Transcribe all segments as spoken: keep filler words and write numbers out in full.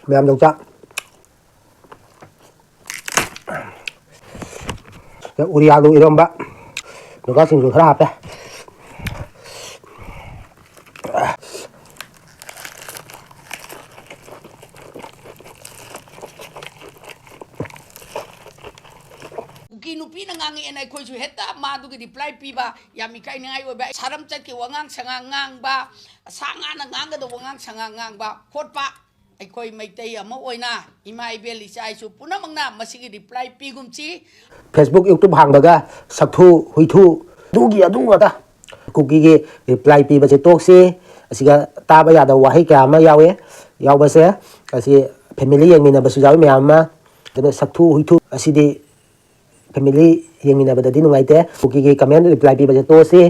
ꯃꯌꯥꯝ ꯌꯣꯡꯆꯥꯛ꯫ ꯎꯔꯤ ꯑꯥꯂꯨ ꯏꯔꯣꯝꯕ꯫ ꯌꯣꯡꯆꯥꯛ ꯁꯤꯡꯖꯨ ꯈꯔ ꯍꯥꯞꯄꯦ꯫ ꯀꯨꯀꯤ ꯅꯨꯄꯤꯅ ꯉꯥꯡꯉꯛꯑꯦꯅ ꯑꯩꯈꯣꯏꯁꯨ ꯍꯦꯛꯇ ꯃꯥꯗꯨꯒꯤ reply ꯄꯤꯕ, ꯌꯥꯝ ꯏꯀꯥꯏꯅꯤꯡꯉꯥꯏ ꯑꯣꯏꯕ, ꯁꯥꯔꯝ ꯆꯠꯀꯤ ꯋꯥꯉꯥꯡ ꯁꯉꯥꯡ ꯉꯥꯡꯕ, ꯁꯥ ꯉꯥꯅ ꯉꯥꯡꯒꯗꯧꯕ ꯋꯥꯉꯥꯡ ꯁꯉꯥꯡ ꯉꯥꯡꯕ ꯈꯣꯠꯄ꯫ ꯑꯩꯈꯣꯏ ꯃꯩꯇꯩ ꯑꯃ ꯑꯣꯏꯅ ꯏꯃꯥ ꯏꯕꯦꯜ ꯏꯆꯥ ꯏꯁꯨ ꯄꯨꯝꯅꯃꯛꯅ ꯃꯁꯤꯒꯤ reply ꯄꯤꯒꯨꯝꯁꯤ꯫ Facebook, YouTube ꯍꯥꯡꯕꯒ ꯁꯛꯊꯨ ꯍꯨꯏꯊꯨ ꯑꯗꯨꯒꯤ ꯑꯗꯨ ꯉꯥꯛꯇ꯫ ꯀꯨꯀꯤꯒꯤ reply ꯄꯤꯕꯁꯦ ꯇꯣꯛꯁꯤ꯫ ꯑꯁꯤꯒ ꯇꯥꯕ ꯌꯥꯗꯕ ꯋꯥꯍꯩ ꯀꯌꯥ ꯑꯃ ꯌꯥꯎꯋꯦ꯫ ꯌꯥꯎꯕꯁꯦ ꯑꯁꯤ family ꯌꯦꯡꯃꯤꯟꯅꯕꯁꯨ ꯌꯥꯎꯋꯤ ꯃꯌꯥꯝ ꯑꯃ꯫ ꯑꯗꯨꯅ ꯁꯛꯊꯨ ꯍꯨꯏꯊꯨ ꯑꯁꯤꯗꯤ family ꯌꯦꯡꯃꯤꯟꯅꯕꯗꯗꯤ ꯅꯨꯡꯉꯥꯏꯇꯦ꯫ ꯀꯨꯀꯤꯒꯤ comment reply ꯄꯤꯕꯁꯦ ꯇꯣꯛꯑꯁꯤ꯫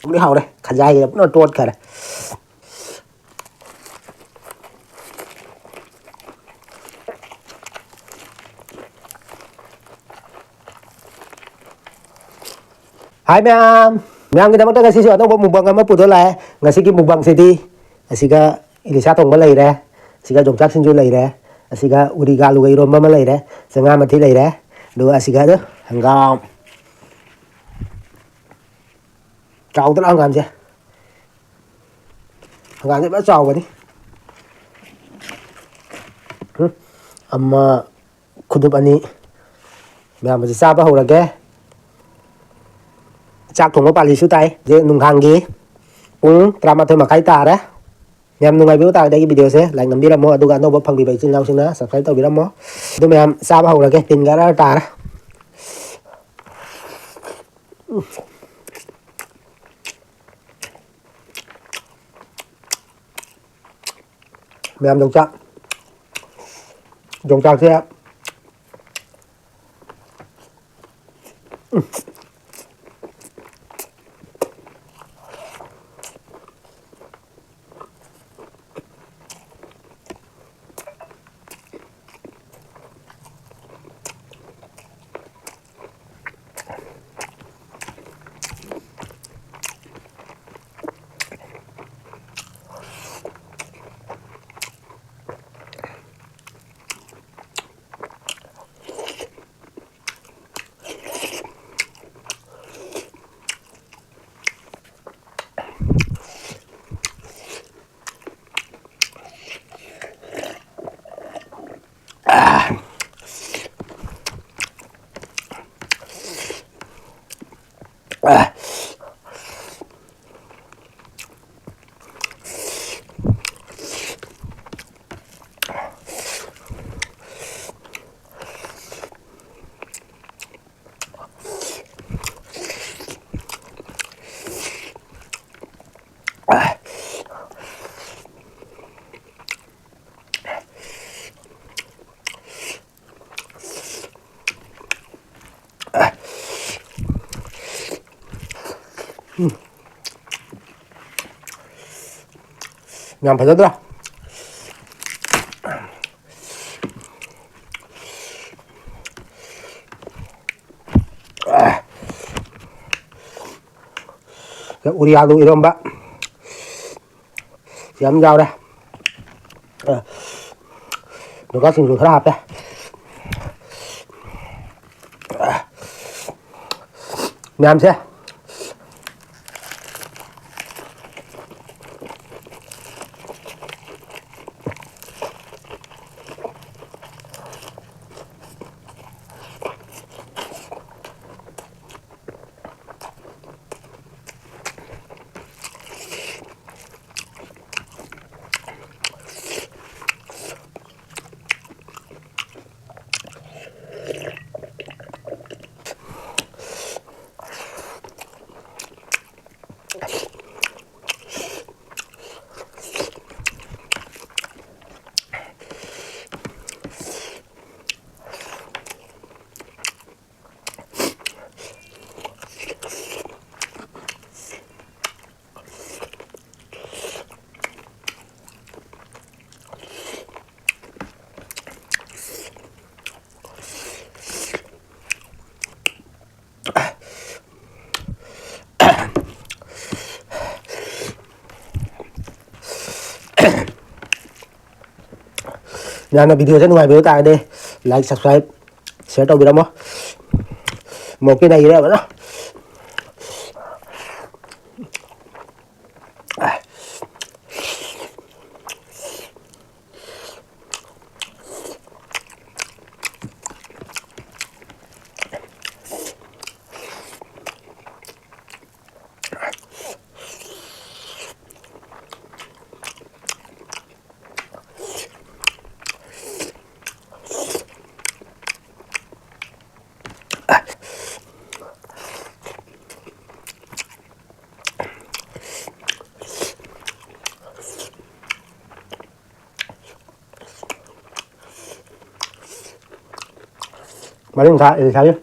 ꯍꯥꯎꯗꯤ ꯍꯥꯎꯔꯦ, ꯈꯖꯥꯏꯒ ꯄꯨꯔꯥ ꯇꯣꯠꯈꯔꯦ꯫ ꯍꯥꯏ ꯃꯌꯥꯝ, ꯃꯌꯥꯝꯒꯤꯗꯃꯛꯇ ꯉꯁꯤꯁꯨ ꯑꯅꯧꯕ mukbang ꯑꯃ ꯄꯨꯗꯨꯅ ꯂꯥꯛꯑꯦ꯫ ꯉꯁꯤꯒꯤ mukbangꯁꯤꯗꯤ ꯑꯁꯤꯒ ꯏꯂꯤꯁꯥ ꯊꯣꯡꯕ ꯂꯩꯔꯦ, ꯑꯁꯤꯒ ꯌꯣꯡꯆꯥꯛ ꯁꯤꯡꯖꯨ ꯂꯩꯔꯦ, ꯑꯁꯤꯒ ꯎꯔꯤꯒ ꯑꯂꯨꯒ ꯏꯔꯣꯝꯕ ꯑꯃ ꯂꯩꯔꯦ, ꯆꯉꯥ ꯃꯊꯤ ꯂꯩꯔꯦ, ꯑꯗꯨꯒ ꯑꯁꯤꯒ ꯑꯗꯨ ꯍꯪꯒꯥꯝ꯫ ꯆꯥꯎꯗ꯭ꯔꯥ ꯍꯪꯒꯥꯝꯁꯦ? ꯍꯪꯒꯥꯝꯁꯦ ꯐꯖꯅ ꯆꯥꯎꯕꯅꯤ꯫ ꯎꯝ, ꯑꯃ, ꯈꯨꯗꯨꯞ ꯑꯅꯤ꯫ ꯃꯌꯥꯝ ꯍꯧꯖꯤꯛ ꯆꯥꯕ ꯍꯧꯔꯒꯦ꯫ ꯆꯥꯛ ꯊꯣꯡꯕ ꯄꯥꯜꯂꯤꯁꯨ ꯇꯥꯏ꯫ ꯍꯧꯖꯤꯛ ꯅꯨꯡꯗꯥꯡꯒꯤ ꯄꯨꯡ ꯇꯔꯥꯃꯥꯊꯣꯏ ꯃꯈꯥꯏ ꯇꯥꯔꯦ꯫ ꯌꯥꯝ ꯅꯨꯡꯉꯥꯏꯕꯤꯕ ꯇꯥꯔꯒꯗꯤ ꯑꯩꯒꯤ videoꯁꯦ like ꯅꯝꯕꯤꯔꯝꯃꯣ, ꯑꯗꯨꯒ ꯑꯅꯧꯕ ꯐꯪꯕꯤꯕ ꯏꯆꯤꯜ ꯏꯅꯥꯎꯁꯤꯡꯅ subscribe ꯇꯧꯕꯤꯔꯝꯃꯣ꯫ ꯑꯗꯨ ꯃꯌꯥꯝ ꯆꯥꯕ ꯍꯧꯔꯒꯦ, ꯇꯤꯟꯒ ꯑꯔ ꯇꯥꯔꯦ꯫ ꯃꯌꯥꯝ ꯌꯣꯡꯆꯥꯛ, ꯌꯣꯡꯆꯥꯛꯁꯦ ꯌꯥꯝ ꯐꯖꯗ꯭ꯔꯥ? ꯎꯔꯤ ꯑꯥꯂꯨ ꯏꯔꯣꯝꯕ ꯌꯥꯝ ꯌꯥꯎꯔꯦ꯫ ꯑ, ꯅꯨꯄꯥꯁꯤꯡꯁꯨ ꯈꯔ ꯍꯥꯞꯄꯦ꯫ ꯃꯌꯥꯝꯁꯦ꯫ ꯌꯥꯝꯅ ꯚꯤꯗꯤꯑꯣꯁꯦ ꯅꯨꯡꯉꯥꯏꯕꯤꯕ ꯇꯥꯔꯒꯗꯤ like, subscribe, share ꯇꯧꯕꯤꯔꯝꯃꯣ꯫ ꯃꯣꯔꯣꯛꯀꯤ ꯅꯩꯔꯦ ꯐꯖꯅ꯫ ꯃꯔꯤꯡꯈꯥ ꯏꯂꯤꯁꯥꯒꯤ꯫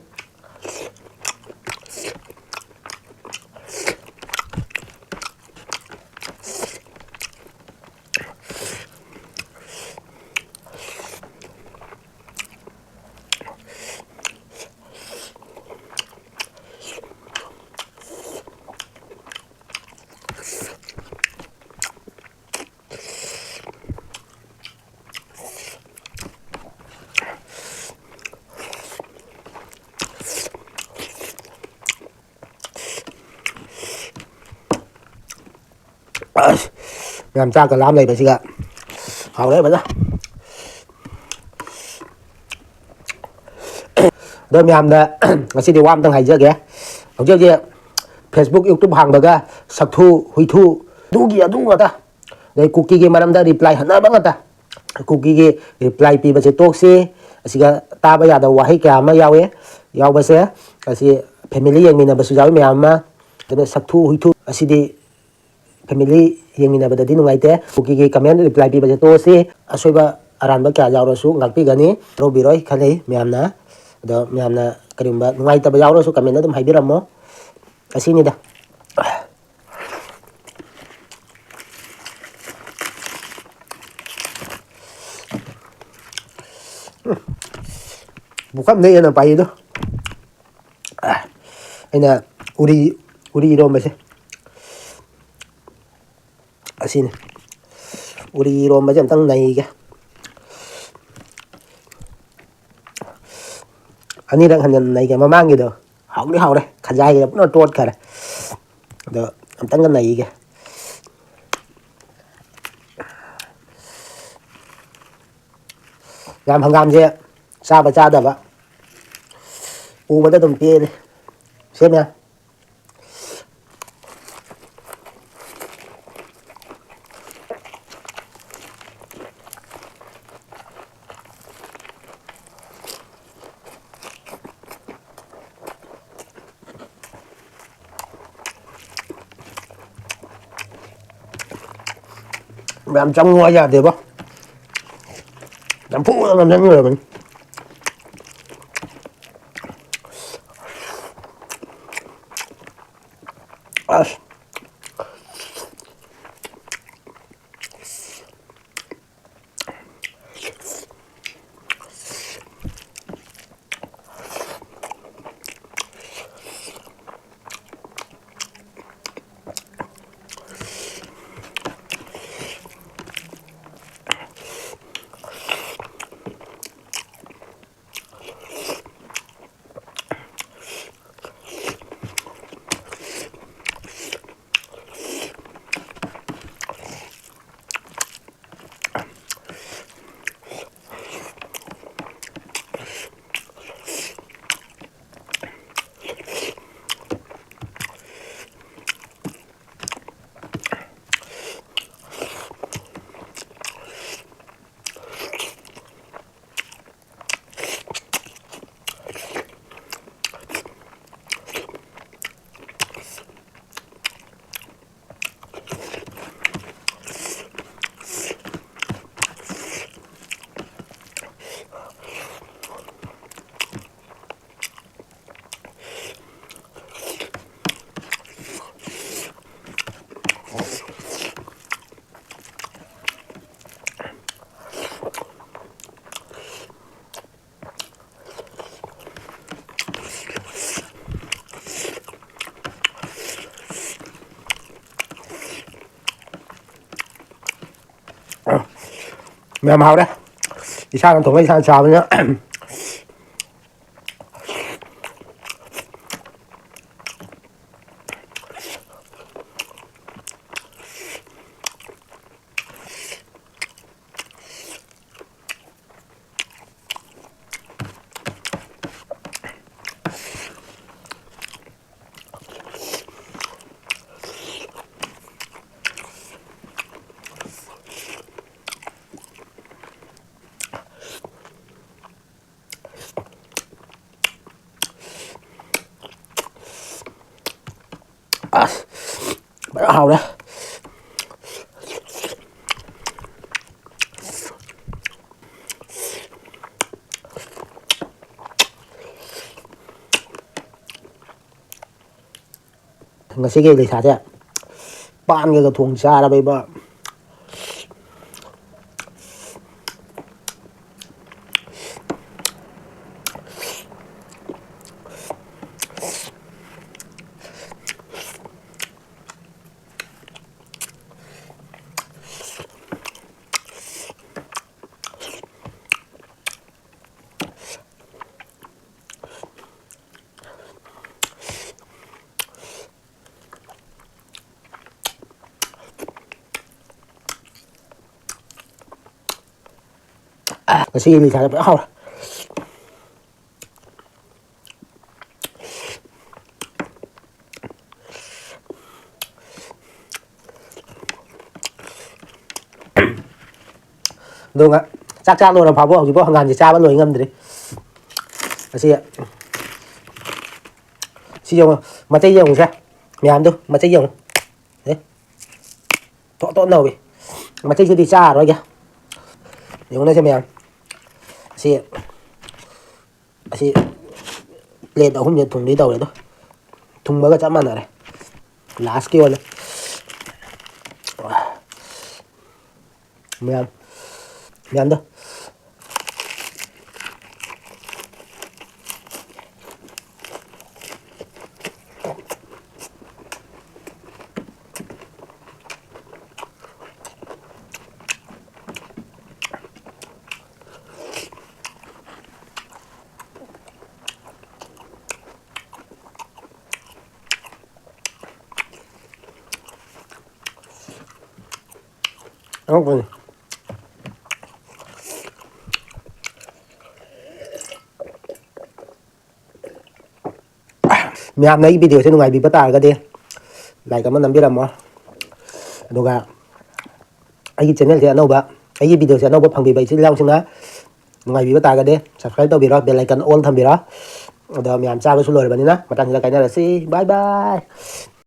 ꯃꯌꯥꯝ ꯆꯥꯛꯀ ꯂꯥꯝ ꯂꯩꯕꯁꯤꯒ꯫ ꯍꯥꯎꯔꯦ ꯐꯖꯅ꯫ ꯑꯗꯣ ꯃꯌꯥꯝꯗ ꯉꯁꯤꯗꯤ ꯋꯥ ꯑꯝꯇꯪ ꯍꯥꯏꯖꯒꯦ꯫ ꯍꯧꯖꯤꯛ ꯍꯧꯖꯤꯛ Facebook, YouTube ꯍꯥꯡꯕꯒ ꯁꯛꯊꯨ ꯍꯨꯏꯊꯨ ꯑꯗꯨꯒꯤ ꯑꯗꯨ ꯉꯥꯛꯇ꯫ ꯑꯗꯩ ꯀꯨꯀꯤꯒꯤ ꯃꯔꯝꯗ reply ꯍꯟꯅꯕ ꯉꯥꯛꯇ꯫ ꯀꯨꯀꯤꯒꯤ reply ꯄꯤꯕꯁꯦ ꯇꯣꯛꯁꯤ꯫ ꯑꯁꯤꯒ ꯇꯥꯕ ꯌꯥꯗꯕ ꯋꯥꯍꯩ ꯀꯌꯥ ꯑꯃ ꯌꯥꯎꯋꯦ꯫ ꯌꯥꯎꯕꯁꯦ ꯑꯁꯤ family ꯌꯦꯡꯃꯤꯟꯅꯕꯁꯨ ꯌꯥꯎꯋꯤ ꯃꯌꯥꯝ ꯑꯃ꯫ ꯑꯗꯨꯅ ꯁꯛꯊꯨ ꯍꯨꯏꯊꯨ ꯑꯁꯤꯗꯤ family ꯌꯦꯡꯃꯤꯟꯅꯕꯗꯗꯤ ꯅꯨꯡꯉꯥꯏꯇꯦ꯫ ꯀꯨꯀꯤꯒꯤ comment reply ꯄꯤꯕꯁꯦ ꯇꯣꯛꯑꯁꯤ꯫ ꯑꯁꯣꯏꯕ ꯑꯔꯥꯟꯕ ꯀꯌꯥ ꯌꯥꯎꯔꯁꯨ ꯉꯥꯛꯄꯤꯒꯅꯤ, ꯂꯧꯕꯤꯔꯣꯏ ꯈꯜꯂꯤ ꯃꯌꯥꯝꯅ꯫ ꯑꯗꯣ ꯃꯌꯥꯝꯅ ꯀꯔꯤꯒꯨꯝꯕ ꯅꯨꯡꯉꯥꯏꯇꯕ ꯌꯥꯎꯔꯁꯨ comment ꯑꯗꯨꯝ ꯍꯥꯏꯕꯤꯔꯝꯃꯣ꯫ ꯑꯁꯤꯅꯤꯗ꯫ ꯄꯨꯈꯝꯗ ꯍꯦꯟꯅ ꯄꯥꯏꯗꯣ꯫ ꯑꯩꯅ ꯎꯔꯤ, ꯎꯔꯤ ꯏꯔꯣꯝꯕꯁꯦ ꯑꯁꯤꯅꯤ꯫ ꯎꯔꯤ ꯏꯔꯣꯝꯕꯁꯦ ꯑꯝꯇꯪ ꯅꯩꯒꯦ꯫ ꯑꯅꯤꯔꯛ ꯍꯟꯖꯟ ꯅꯩꯒꯦ꯫ ꯃꯃꯥꯡꯒꯤꯗꯣ ꯍꯥꯎꯗꯤ ꯍꯥꯎꯔꯦ, ꯈꯖꯥꯏꯒ ꯄꯨꯔꯥ ꯇꯣꯠꯈꯔꯦ꯫ ꯑꯗꯣ ꯑꯝꯇꯪꯒ ꯅꯩꯒꯦ꯫ ꯌꯥꯝ ꯍꯪꯒꯥꯝꯁꯦ ꯆꯥꯕ ꯆꯥꯗꯕ ꯎꯕꯗ ꯑꯗꯨꯝ ꯄꯦꯜꯂꯤ꯫ ꯁꯦꯝꯃꯦ꯫ ꯌꯥꯝ ꯆꯪꯉꯨ ꯍꯥꯏ ꯌꯥꯗꯦꯕ꯫ ꯅꯝꯐꯨꯗ ꯅꯝꯁꯤꯟꯈ꯭ꯔꯕꯅꯤ꯫ ꯑꯁ꯫ ꯃꯌꯥꯝ ꯍꯥꯎꯔꯦ꯫ ꯏꯁꯥꯅ ꯊꯣꯡꯉ ꯏꯁꯥꯅ ꯆꯥꯕꯅꯤꯅ꯫ ꯑꯁ, ꯐꯖꯅ ꯍꯥꯎꯔꯦ꯫ ꯉꯁꯤꯒꯤ ꯏꯂꯤꯁꯥꯁꯦ ꯄꯥꯟꯒꯒ ꯊꯣꯡ ꯆꯥꯔꯕ ꯏꯕꯣ꯫ ꯉꯁꯤꯒꯤ ꯏꯂꯤꯁꯥꯁꯦ ꯐꯖꯅ ꯍꯥꯎꯔꯦ꯫ ꯑꯗꯨꯒ ꯆꯥꯛ ꯆꯥ ꯂꯣꯏꯔ ꯐꯥꯎꯕ ꯍꯧꯖꯤꯛꯐꯥꯎ ꯍꯪꯒꯥꯝꯁꯦ ꯆꯥꯕ ꯂꯣꯏ ꯉꯝꯗ꯭ꯔꯤ꯫ ꯑꯁꯤ, ꯁꯤ ꯌꯦꯡꯉꯣ, ꯃꯆꯩ ꯌꯦꯡꯉꯨꯁꯦ, ꯃꯌꯥꯝꯗꯣ ꯃꯆꯩ ꯌꯦꯡꯉꯨ꯫ ꯑꯦ, ꯊꯣꯠ ꯊꯣꯠ ꯅꯧꯏ꯫ ꯃꯆꯩꯁꯤꯗꯤ ꯆꯥꯔꯔꯣꯏꯒꯦ꯫ ꯌꯦꯡꯉꯨꯅꯦ ꯁꯤ ꯃꯌꯥꯝ꯫ ꯑꯁꯤ, ꯑꯁꯤ plate ꯑꯍꯨꯝꯁꯦ ꯊꯨꯡꯗꯣꯏ ꯇꯧꯔꯦ ꯑꯗꯣ꯫ ꯊꯨꯡꯕꯒ ꯆꯞ ꯃꯥꯟꯅꯔꯦ꯫ Lastꯀꯤ ꯑꯣꯏꯅ꯫ ꯃꯌꯥꯝ, ꯃꯌꯥꯝꯗꯣ꯫ ꯃꯌꯥꯝꯅ ꯑꯩꯒꯤ ꯚꯤꯗꯤꯑꯣꯁꯦ ꯅꯨꯡꯉꯥꯏꯕꯤꯕ ꯇꯥꯔꯒꯗꯤ ꯂꯥꯏꯛ ꯑꯃ ꯅꯝꯕꯤꯔꯝꯃꯣ꯫ ꯑꯗꯨꯒ ꯑꯩꯒꯤ ꯆꯦꯅꯦꯜꯁꯦ ꯑꯅꯧꯕ, ꯑꯩꯒꯤ ꯚꯤꯗꯤꯑꯣꯁꯦ ꯑꯅꯧꯕ ꯐꯪꯕꯤꯕ ꯏꯆꯤꯜ ꯏꯅꯥꯎꯁꯤꯡꯅ ꯅꯨꯡꯉꯥꯏꯕꯤꯕ ꯇꯥꯔꯒꯗꯤ ꯁꯕꯁꯀ꯭ꯔꯥꯏꯕ ꯇꯧꯕꯤꯔꯣ, ꯕꯦꯜ ꯑꯥꯏꯀꯟ ꯑꯣꯜ ꯊꯝꯕꯤꯔꯣ꯫ ꯑꯗꯣ ꯃꯌꯥꯝ ꯆꯥꯕꯁꯨ ꯂꯣꯏꯔꯕꯅꯤꯅ ꯃꯊꯪꯁꯤꯗ ꯀꯥꯏꯅꯔꯁꯤ꯫ ꯕꯥꯏ ꯕꯥꯏ꯫